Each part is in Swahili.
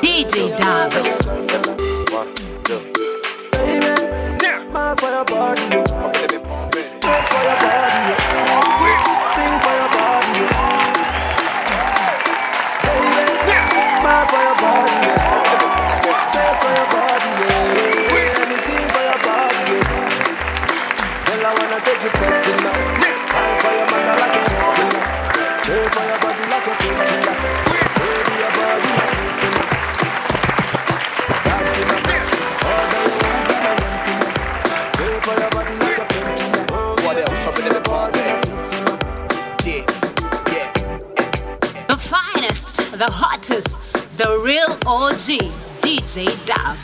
DJ Dab. Baby, my for your body, dress for your body, sing for your body. Baby, my for your body, dress for your body, anything for your body. Girl, I wanna take you personal. Fight for your mother like a wrestler. Pray for your body like a painkiller. Baby, your body my sister. The finest, the hottest, the real OG, DJ Dab.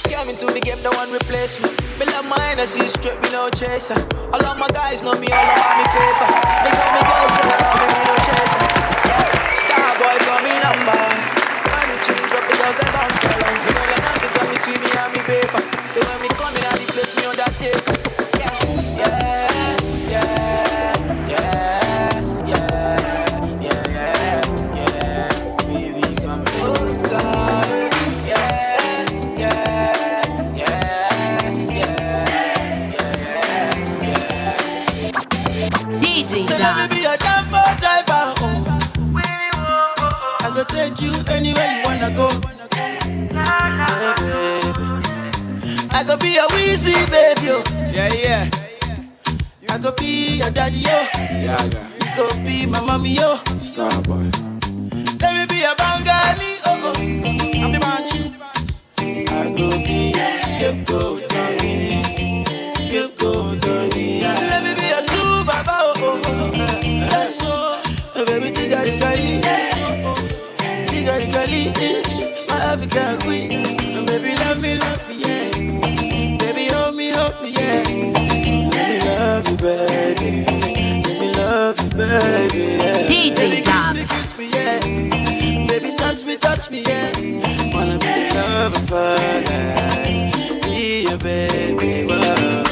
Came into the game, no one replace me. Me love my energy straight, me no chaser. All of my guys know me, all about me paper. Me call me girl, tell me me no chaser. Yeah. Star boy call me number. When me two drop the girls, they bounce along. You know they nothing come between me and me paper. So when me come in and the place, me on that take. Yeah, yeah, yeah, yeah, yeah, yeah, yeah, yeah. Baby, come closer. Yeah, yeah, yeah, yeah, yeah, yeah. DJ So let me Dab. be your tempo driver. Oh. I go take you anywhere you wanna go. Yeah, baby. I go be your Weezy baby. Oh. Yeah, yeah. I go be your daddy, yo. Yeah, yeah. You go be my mommy, yo. Star boy. Let me be your Bengali, oh, oh. I'm the man. I go be your scapegoat, Johnny. Scapegoat, Johnny. Let me be your two baba, oh, oh, oh. Yes, oh. Baby, tigari kali, yes, oh, oh. Tigari kali, my African queen. Baby, love me, yeah. Baby, hold me, yeah. Let me love you, baby. Let me love you, baby. Yeah. DJ Baby, Dab. kiss me, yeah. Baby, touch me, yeah. Wanna be the lover for life. Be your baby, whoa.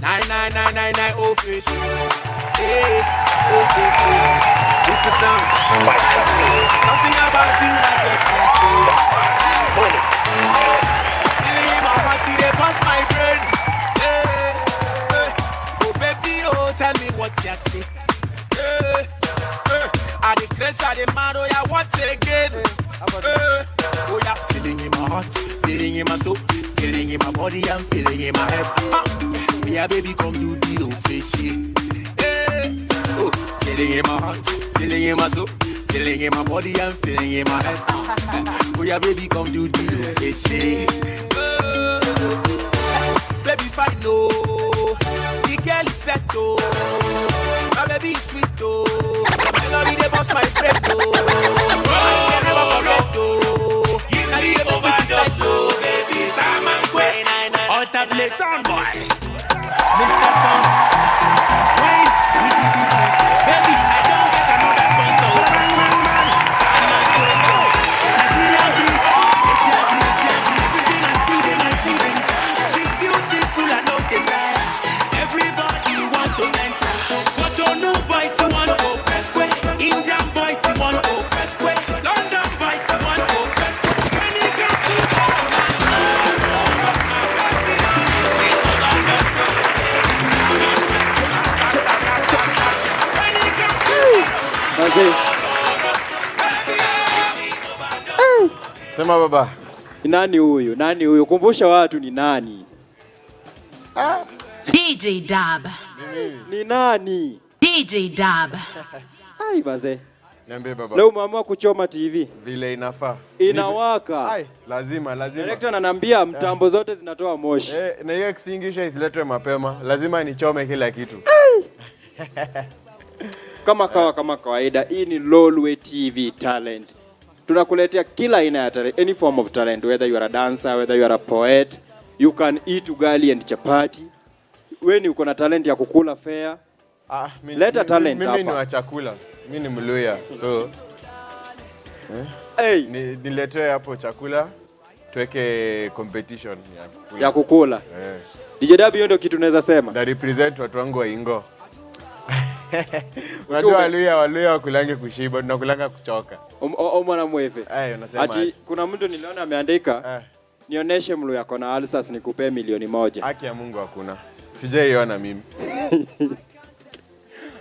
Nine nine nine nine nine oh fish. Hey, oh fish. This is something about you I just can't say. Feeling in my heart, it bust my brain. Hey, hey. Oh baby, oh tell me what you say. Hey, hey. I the craze, I the mad, oh yeah, once again. Hey. Oh yeah, feeling in my heart, feeling in my soul, feeling in my body, I'm feeling in my head. Yeah, baby, come do the old fishy. Hey. Oh, feeling in my heart, feeling in my soul, feeling in my body, I'm feeling in my head. Oh yeah, baby, come do the old fishy. Oh, baby, fine, no. The girl is set, oh. My baby is sweet, oh. Melody, they bust my brain, oh. I can never forget, oh. Give me overdose, oh, baby, Simon Quay. Alter play sound boy. Mr. Sons, Wayne with the business. Baby, I don't get another sponsor. Bang, bang, bang. Simon Quay. Nigerian breed, Asian breed, Asian breed. Everything I see them, I see them. She's beautiful, I know the time. Everybody want to enter. Cotonou boys, you want to quick. Indian boys, you want to quick. London boys, you want to quick. When it comes to Sema baba. Nani huyu? Nani huyu? Kumbusha watu ni nani? DJ Dab. Ni nani? DJ Dab. Ai baze. Niambie baba. Leo umeamua kuchoma TV. Vile inafaa. Inawaka. Ai, lazima, lazima. Director ananiambia mtambo zote zinatoa moshi. Na hiyo extinguisher isiletwe mapema. Lazima nichome kila kitu. Kama kawa kama kawaida, hii ni Lolwe TV Talent. Tunakuletea kila aina ya talent, any form of talent, whether you are a dancer, whether you are a poet, you can eat ugali and chapati. Wewe ni uko na talent ya kukula fair, Leta talent Mimi ni hapa. wa chakula. Mimi ni Mluya. So Hey, niletee hapo chakula tuweke competition ya kukula. Ya kukula. Eh. DJ Dabi, hiyo ndio kitu naweza sema. Na represent watu wangu wa Ingo. Unajua Waluya wakulange kushiba, tunakulanga kuchoka. Omwana mwefe. Eh, unasema Ati kuna mtu niliona ameandika nionyeshe Mluya ako na ulcers nikupee 1,000,000. Haki ya Mungu hakuna. Sijaiona mimi.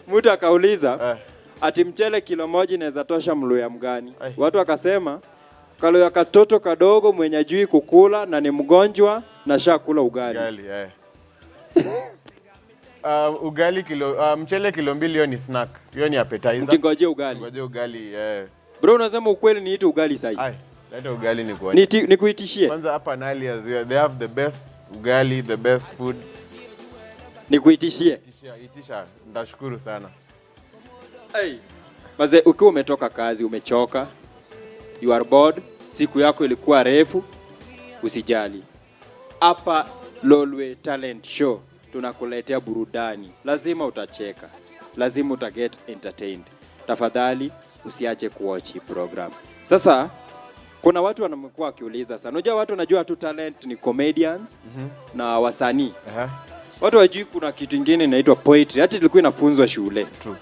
Mtu akauliza ati mchele kilo 1 inaweza tosha Mluya mgani? Watu akasema Kaluya katoto kadogo mwenye ajui kukula na ni mgonjwa na shakula ugali. Ugali, eh. Ugali kilo, mchele kilo 2 hiyo ni snack. Hiyo ni appetizer. Mkingojea ugali. Mkingojea ugali, eh. Bro, unasema ukweli niite ugali sasa. Ai, leta ugali nikuone. Nikuitishie. Kwanza hapa Nalias, they have the best ugali, the best food. Nikuitishie. Itisha, itisha. Nitashukuru sana. Hey. Maze, ukiwa umetoka kazi, umechoka, you are bored, siku yako ilikuwa refu, usijali. Hapa Lolwe Talent Show tunakuletea burudani. Lazima utacheka, lazima utaget entertained. Tafadhali usiache kuwatch hii program. Sasa kuna watu wanakuwa wakiuliza sana. Unajua watu wanajua tu talent ni comedians na wasanii. Watu hawajui kuna kitu kingine inaitwa poetry. Hata ilikuwa inafunzwa shule. True.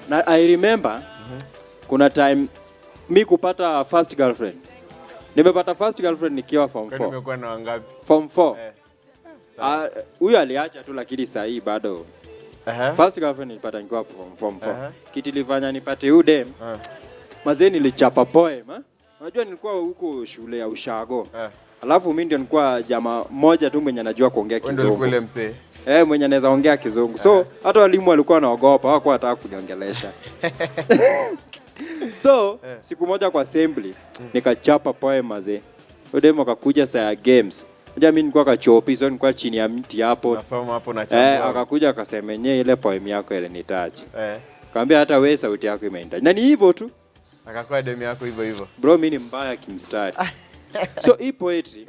Na I remember kuna time mi kupata first girlfriend. Nimepata first girlfriend nikiwa form Kwani 4. umekuwa na wangapi? Form 4. Huyo aliacha tu lakini saa hii bado. First girlfriend nilipata nikiwa form 4. Kitu ilifanya nipate huyu dem. Mazee nilichapa poem, ha? Unajua nilikuwa huko shule ya Ushago. Alafu mimi ndio nilikuwa jamaa mmoja tu mwenye anajua kuongea Wewe ndio ulikuwa Kizungu. ule msee. Mwenye anaweza ongea Kizungu. So hata walimu walikuwa wanaogopa, hawakuwa wanataka kuniongelesha. So siku moja kwa assembly nikachapa poem mazee. Huyo demu akakuja saa ya games. Unajua mimi nilikuwa kachopi, so nilikuwa chini ya mti hapo. Nasoma hapo na chagua. Akakuja akasema yenyewe ile poem yako ilinitouch. Kaambia hata wewe sauti yako imenitouch. Na ni hivyo tu. Akakuwa demu yako hivyo hivyo. Bro, mimi ni mbaya kimstari. So hii poetry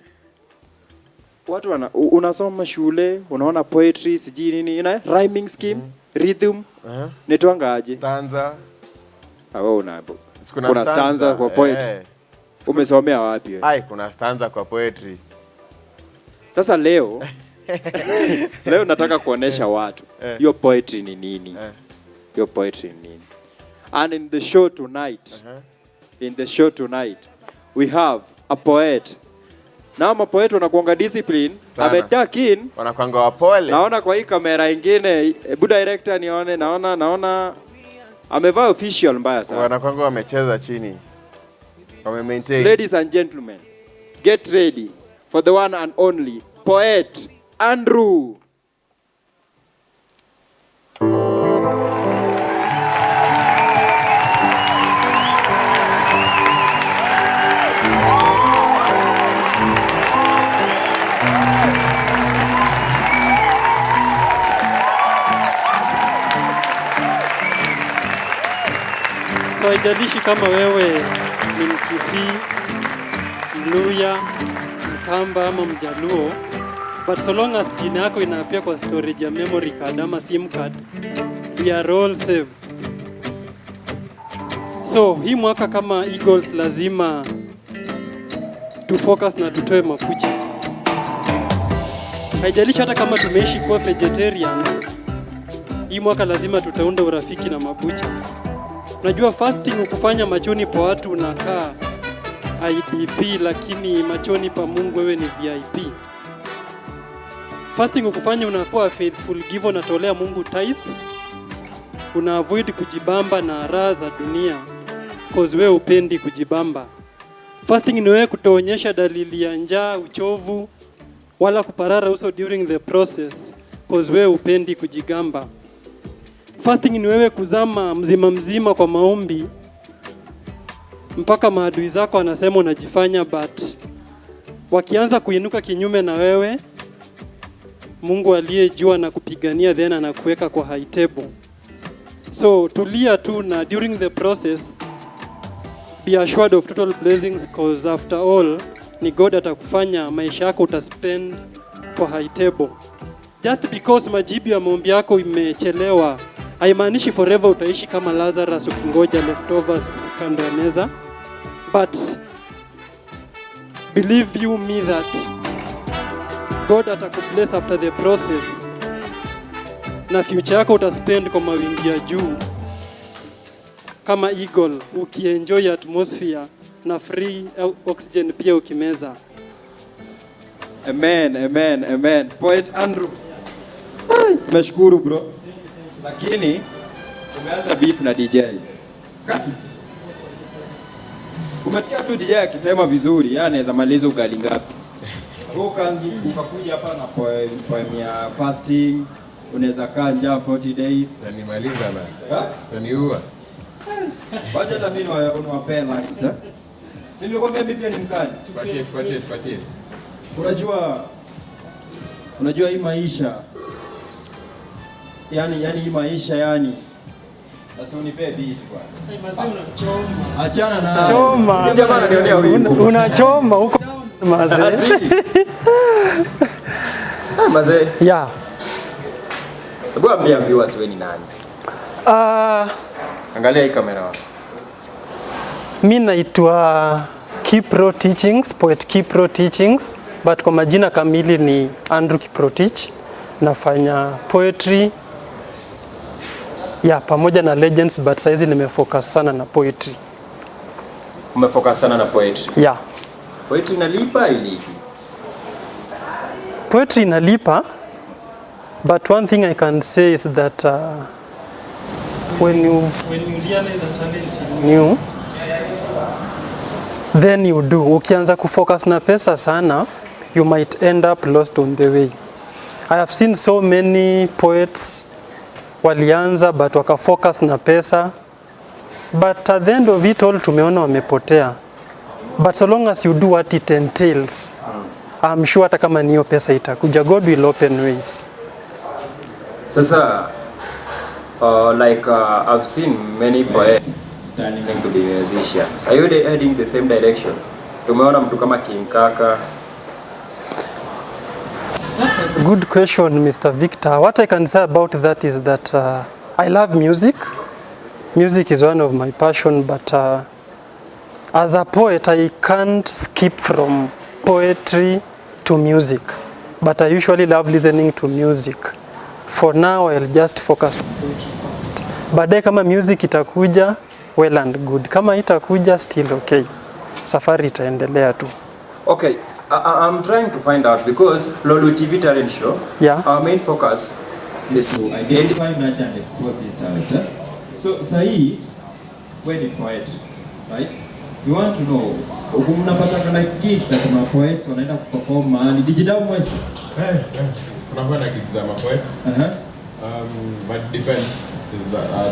watu unasoma shule, unaona poetry sijui nini, ina rhyming scheme, rhythm. Nitwanga aje? Stanza. Wewe una Kuna kuna stanza kwa poetry. Umesomea wapi wewe? Ai, kuna stanza kwa poetry. Sasa leo leo nataka kuonesha watu hiyo poetry ni nini. Hiyo poetry ni nini. And in the show tonight, in the show tonight we have a poet. Na mapoet wanakuanga discipline, ametuck in. Wanakuanga wapole. Naona kwa hii kamera ingine, hebu director nione, naona amevaa official mbaya sana. Wanakuanga wamecheza chini. Wame maintain. Ladies and gentlemen, get ready for the one and only poet Andrew. So haijalishi kama wewe ni Mkisii, Mluya, Mkamba ama Mjaluo, but so long as jina yako inaapia kwa storage ya memory card ama SIM card, we are all safe. So hii mwaka kama Eagles lazima tu focus na tutoe makucha. Haijalishi hata kama tumeishi kuwa vegetarians, hii mwaka lazima tutaunda urafiki na mabucha. Unajua fasting ukufanya machoni pa watu unakaa IDP, lakini machoni pa Mungu wewe ni VIP. Fasting ukufanya unakuwa faithful giver, unatolea Mungu tithe, una avoid kujibamba na raha za dunia cause wewe upendi kujibamba. Fasting ni wewe kutoonyesha dalili ya njaa, uchovu wala kuparara uso during the process cause wewe upendi kujigamba. Fasting ni wewe kuzama mzima mzima kwa maombi mpaka maadui zako wanasema unajifanya, but wakianza kuinuka kinyume na wewe, Mungu aliyejua na kupigania then anakuweka kwa high table. So tulia tu na during the process be assured of total blessings, cause after all ni God atakufanya maisha yako utaspend kwa high table. Just because majibu ya maombi yako imechelewa haimaanishi forever utaishi kama Lazarus ukingoja leftovers kando ya meza. But believe you me that God atakubless after the process, na future yako utaspend kwa mawingi ya juu kama eagle, ukienjoy atmosphere na free oxygen pia ukimeza. Amen, amen, amen. Poet Andrew. Nashukuru bro. Lakini umeanza beef na DJ. Umesikia tu DJ akisema vizuri, yeye anaweza maliza ugali ngapi? Wewe ukaanza ukakuja hapa na poem ya fasting, unaweza kaa njaa 40 days. Na nimaliza na. Na niua. Wacha hata mimi niwapee likes, eh? Si nilikwambia mimi pia ni mkali. Tupatie, tupatie. Unajua hii maisha. Yani hii maisha yani. Sasa unipee beat bwana. Achana na. Choma. Jamaa ananionea wivu. Unachoma huko mazee. Mazee. Yeah. Hebu ambia viewers wewe ni nani? Angalia hii kamera wako. Mimi naitwa Kipro Teachings, Poet Kipro Teachings, but kwa majina kamili ni Andrew Kiprotich. Nafanya poetry pamoja na legends, but saizi nimefocus sana na poetry. Umefocus sana na poetry? Yeah. Poetry inalipa ilipi? Poetry inalipa, but one thing I can say is that when you realize a talent in you, then you do. Ukianza kufocus na pesa sana, you might end up lost on the way. I have seen so many poets walianza but wakafocus na pesa, but at the end of it all tumeona wamepotea. But so long as you do what it entails, I'm sure hata kama niyo pesa itakuja, God will open ways. Sasa I've seen many poets turning to be musicians. Are you heading the same direction? Tumeona mtu kama King Kaka. That's a good question, Mr. Victor. What I can say about that is that I love music. Music is one of my passion, but as a poet, I can't skip from poetry to music. But I usually love listening to music. For now, I'll just focus on poetry first. Baadaye kama music itakuja, well and good. Kama itakuja, still okay. Safari itaendelea tu. Okay, I'm trying to find out because Lolwe TV Talent Show, yeah, our main focus is to identify, nurture and expose this talent. Eh? So, sahi, when you poet, right? You want to know, mnapata like gigs za kuna poets wanaenda kuperform mahali. Digital Mwest. Kuna na gigs za poets. But it depends.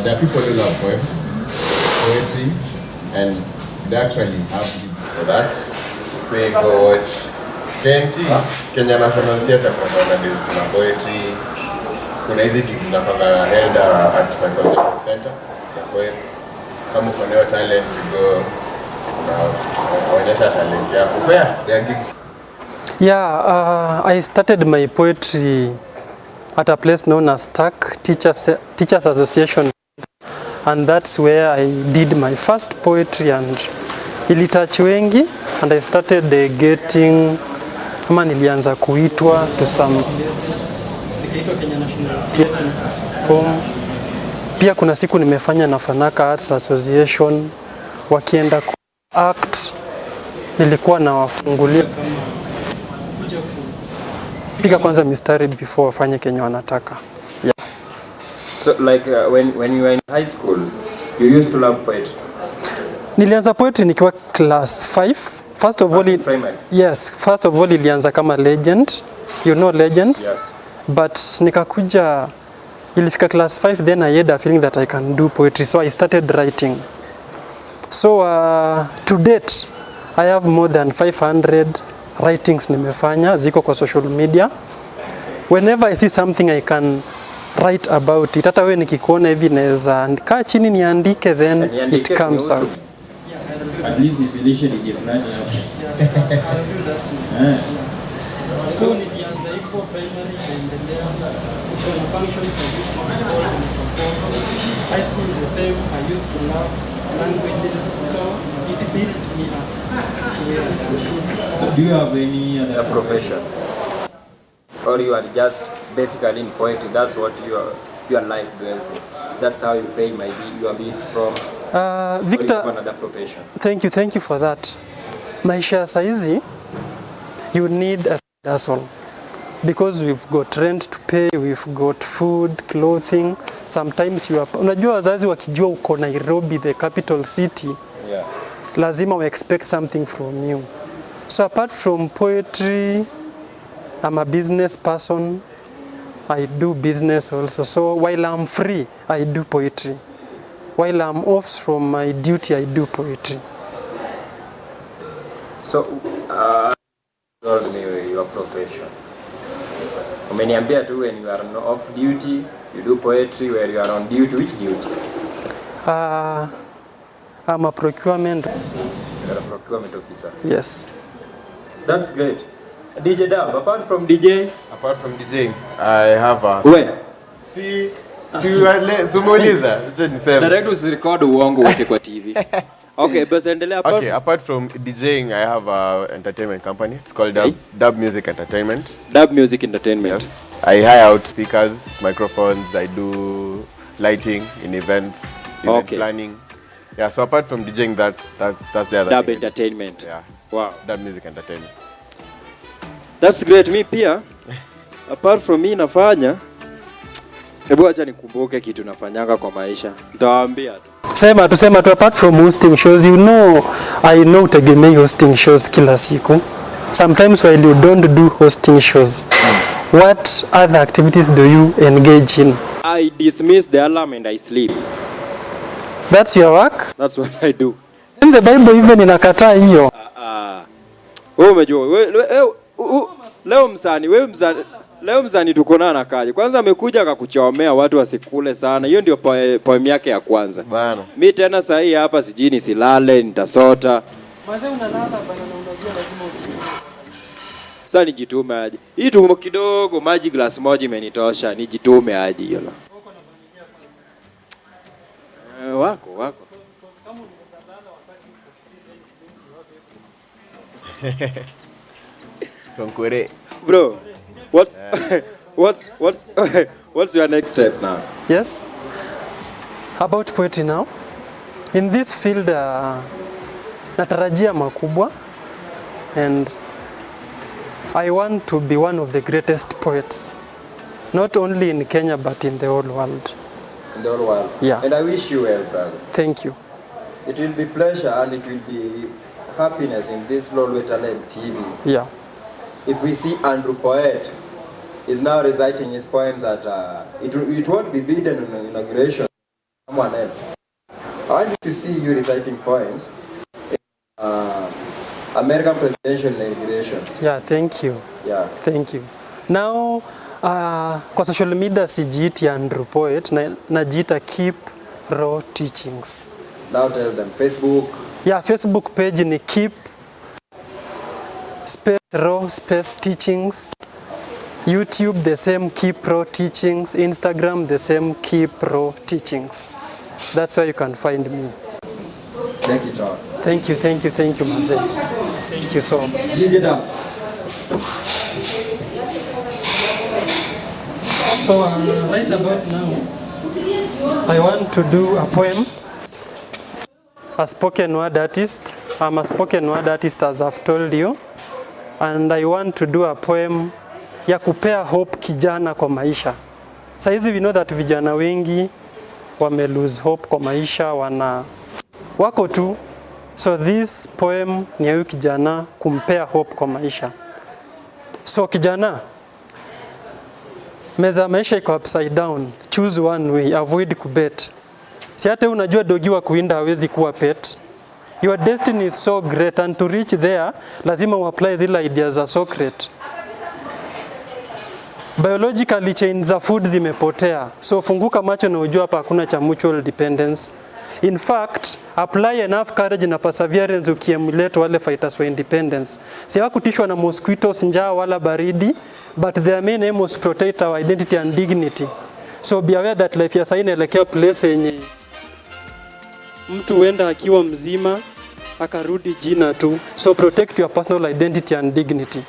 There are people who love poetry, and they actually have gigs for that. We go watch KNT, Kenya National Theatre, kuna poetry. Kuna hizi gigs zinafanya held at Michael Jackson Center ya poets. Kama uko na talent, you go unaonyesha talent yako. So yeah, there are gigs. Yeah, I started my poetry at a place known as TAC, Teachers Association, and that's where I did my first poetry and ilitouch wengi, and I started getting, kama nilianza kuitwa to some places, nikaitwa Kenya National Theatre form. Pia kuna siku nimefanya na Fanaka Arts Association, wakienda ku act, nilikuwa nawafungulia kama kuja kupiga kwanza mistari before wafanye kenye wanataka. Yeah. So like when you were in high school, you used to love poetry? Nilianza poetry nikiwa class 5. First of all, primary. Yes, first of all ilianza kama legend. You know legends? Yes. But nikakuja ilifika class 5, then I had a feeling that I can do poetry, so I started writing. So to date I have more than 500 writings nimefanya, ziko kwa social media. Whenever I see something I can write about it. Hata wewe nikikuona hivi naweza kaa chini niandike, then it comes out. At least nifilishe nije fulani hapo. So nilianza hivyo primary, nikaendelea. Kulikuwa na functions I used to record and perform. High school the same, I used to love languages, so it built me up to where I am. So do you have any other profession? Or you are just basically in poetry, that's what your life dwells in. That's how you pay your bills from. Victor, or you have another profession. Thank you for that. Maisha ya saizi, you need a hustle because we've got rent to pay, we've got food, clothing. Sometimes you are, unajua wazazi wakijua uko Nairobi, the capital city, yeah, lazima we expect something from you. So apart from poetry, I'm a business person. I do business also. So while I'm free, I do poetry. While I'm off from my duty, I do poetry. So, told me your profession. Umeniambia tu when you are off duty, you do poetry. Where you are on duty, which duty? I'm a procurement officer. You are a procurement officer. Yes. That's great. DJ Dab, apart from DJ? Apart from DJing, I have a... Where? Si umeuliza. Direct usirecord uongo weke kwa TV. Okay, basi endelea. Okay, apart from DJing, I have a entertainment company. It's called Dub Music Entertainment. Dub Music Entertainment. Yes. I hire out speakers, microphones. I do lighting in events, event planning. Yeah, so apart from DJing, that's the other Dub thing. Entertainment. Yeah. Wow. Dub Music Entertainment. That's great. Mi pia, apart from me nafanya, hebu acha nikumbuke kitu nafanyanga kwa maisha. Nitawaambia tu. Sema tu apart from hosting shows, you know, I know tegemei hosting shows kila siku. Sometimes while you don't do hosting shows, what other activities do you engage in? I dismiss the alarm and I sleep. That's your work? That's what I do. And the Bible even inakataa hiyo. Wewe umejua, leo msani, wewe msani, leo msani tuko naye anakaje? Kwanza amekuja akakuchomea watu wasikule sana. Hiyo ndio poem yake ya kwanza. Bana. Mi tena saa hii hapa sijui nisilale, nitasota. Mzee unalala bana na unajua lazima ujitume. Sasa nijitume aje? Hii tu kidogo maji glass moja imenitosha, nijitume aje hiyo la. Wako. Sonkore. Bro, what's your next step now? Yes. About poetry now. In this field, natarajia makubwa, and I want to be one of the greatest poets, not only in Kenya but in the whole world. In the whole world. Yeah. And I wish you well, brother. Thank you. It will be pleasure and it will be happiness in this Lolwe Talent TV. Yeah. If we see Andrew Poet is now reciting his poems at, it won't be bidden on inauguration, someone else. I want to see you reciting poems in American presidential inauguration. Yeah, thank you. Yeah. Thank you. Now, kwa social media sijiiti Andrew Poet, najiita Keep Raw Teachings. Now tell them, Facebook. Yeah, Facebook page ni Keep Space Raw Space Teachings. YouTube the same, Keep Raw Teachings. Instagram the same, Keep Raw Teachings. That's where you can find me. Thank you, John. Thank you, thank you, thank you, Mazen. Thank you so much. So right about now, I want to do a poem. A spoken word artist. I'm a spoken word artist, as I've told you. And I want to do a poem ya kupea hope kijana kwa maisha. Saizi we know that vijana wengi wame lose hope kwa maisha, wana wako tu. So this poem ni ya kijana kumpea hope kwa maisha. So kijana, meza maisha iko upside down. Choose one way, avoid kubet. Si hata unajua dogi wa kuinda hawezi kuwa pet. Your destiny is so great, and to reach there lazima uapply zile ideas za Socrates. Biologically chain za food zimepotea. So funguka macho na ujue hapa hakuna cha mutual dependence. In fact, apply enough courage na perseverance ukiemulate wale fighters wa independence. Si hawakutishwa na mosquitoes, njaa wala baridi, but their main aim was to protect our identity and dignity. So be aware that life ya sasa inaelekea place yenye mtu huenda akiwa mzima akarudi jina tu. So protect your personal identity and dignity.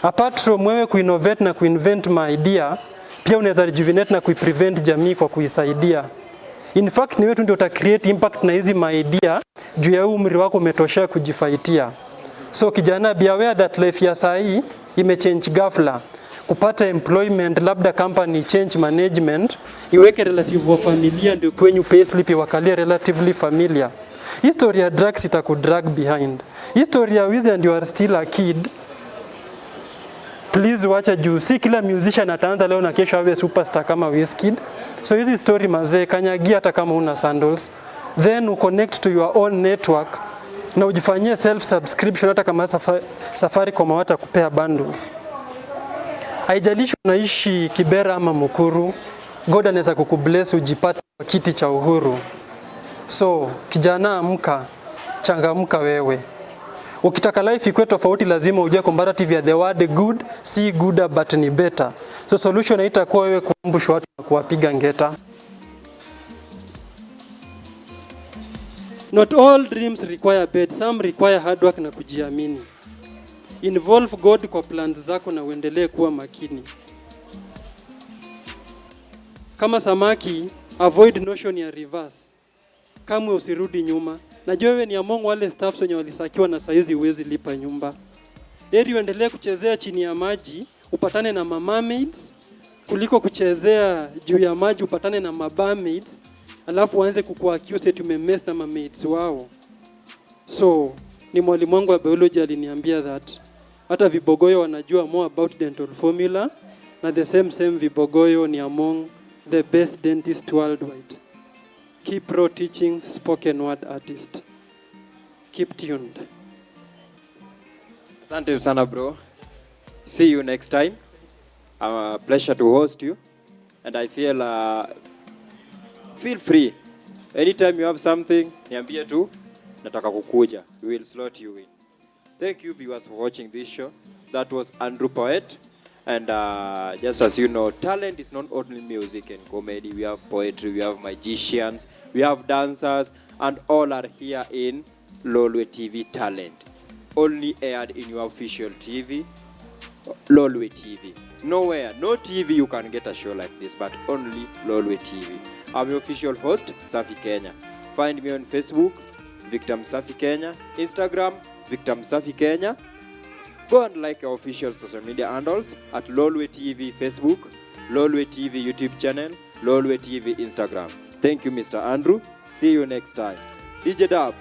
Apart from wewe kuinnovate na kuinvent ma idea, pia unaweza rejuvenate na kuiprevent jamii kwa kuisaidia. In fact, ni wewe tu ndio uta create impact na hizi ma idea juu ya umri wako umetoshea kujifightia. So kijana, be aware that life ya saa hii imechange ghafla. Kupata employment, labda company change management, iweke relative wa familia ndio kwenyu payslip iwakalie relatively familiar. History ya drugs itakudrag behind. History ya wizi and you are still a kid. Please wacha juu si kila musician ataanza leo na kesho awe superstar kama Wizkid. So hizi story mazee, kanyagia hata kama una sandals. Then uconnect to your own network na ujifanyie self subscription hata kama Safaricom hawatakupea bundles. Haijalishi unaishi Kibera ama Mukuru, God anaweza kukubless ujipate kwa kiti cha uhuru. So kijana, amka, changamka wewe. Ukitaka life ikuwe tofauti, lazima ujue comparative ya the word good si gooder but ni better. So solution haitakuwa wewe kuambush watu na kuwapiga ngeta. Not all dreams require bed, some require hard work na kujiamini. Involve God kwa plans zako na uendelee kuwa makini. Kama samaki, avoid notion ya reverse. Kamwe usirudi nyuma. Najua wewe ni among wale staffs wenye walisakiwa na saizi huwezi lipa nyumba. Heri uendelee kuchezea chini ya maji, upatane na mermaids, kuliko kuchezea juu ya maji upatane na mabarmaids, alafu uanze kukuaccuse eti umemess na mermaids wao. So, ni mwalimu wangu wa biology aliniambia that hata vibogoyo wanajua more about dental formula na the same vibogoyo ni among the best dentist worldwide. Keep pro teachings, spoken word artist. Keep tuned. Asante sana bro. See you next time. A pleasure to host you. And I feel feel free. Anytime you have something, niambie tu, nataka kukuja. We will slot you in. Thank you viewers for watching this show. That was Andrew Poet. And just as you know, talent is not only music and comedy. We have poetry, we have magicians, we have dancers, and all are here in Lolwe TV Talent. Only aired in your official TV, Lolwe TV. Nowhere, no TV you can get a show like this, but only Lolwe TV. I'm your official host, Safi Kenya. Find me on Facebook, Victor Msafi Kenya, Instagram, Victor Msafi Kenya. Go and like our official social media handles at Lolwe TV Facebook, Lolwe TV YouTube channel, Lolwe TV Instagram. Thank you, Mr. Andrew. See you next time. DJ Dab.